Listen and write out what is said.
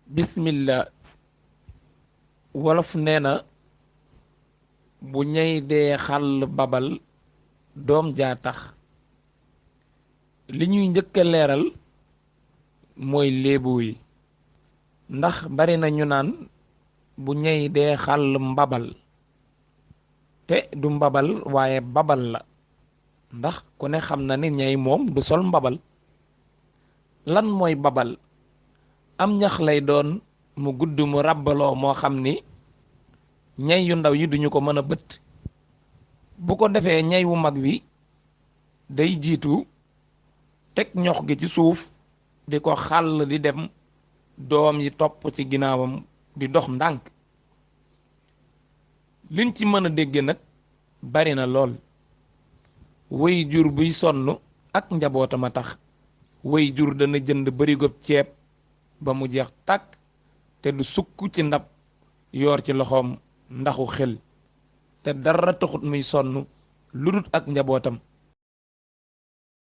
bismillah. wolof nee na bu ñey dee xàll babal doom jaa tax. li ñuy njëkk a leeral mooy léebu yi, ndax bari na ñu naan bu ñey dee xàll mbabal, te du mbabal waaye babal la, ndax ku ne xam na ni ñey moom du sol mbabal. lan mooy babal? am ñax lay doon mu gudd mu ràbbaloo moo xam ni ñey yu ndaw yi duñu ko mën a bët. bu ko defee ñey wu mag wi day jiitu teg ñox gi ci suuf di ko xàll di dem, doom yi topp ci ginnaawam di dox ndànk. liñ ci mën a dégge nag bari na lool. way jur buy sonn ak njabootam a tax. way jur dana jënd barigob ceeb ba mu jeex tàkk te du sukk ci ndab yoor ci loxoom ndaxu xel, te dara taxut muy sonn lu dut ak njabootam.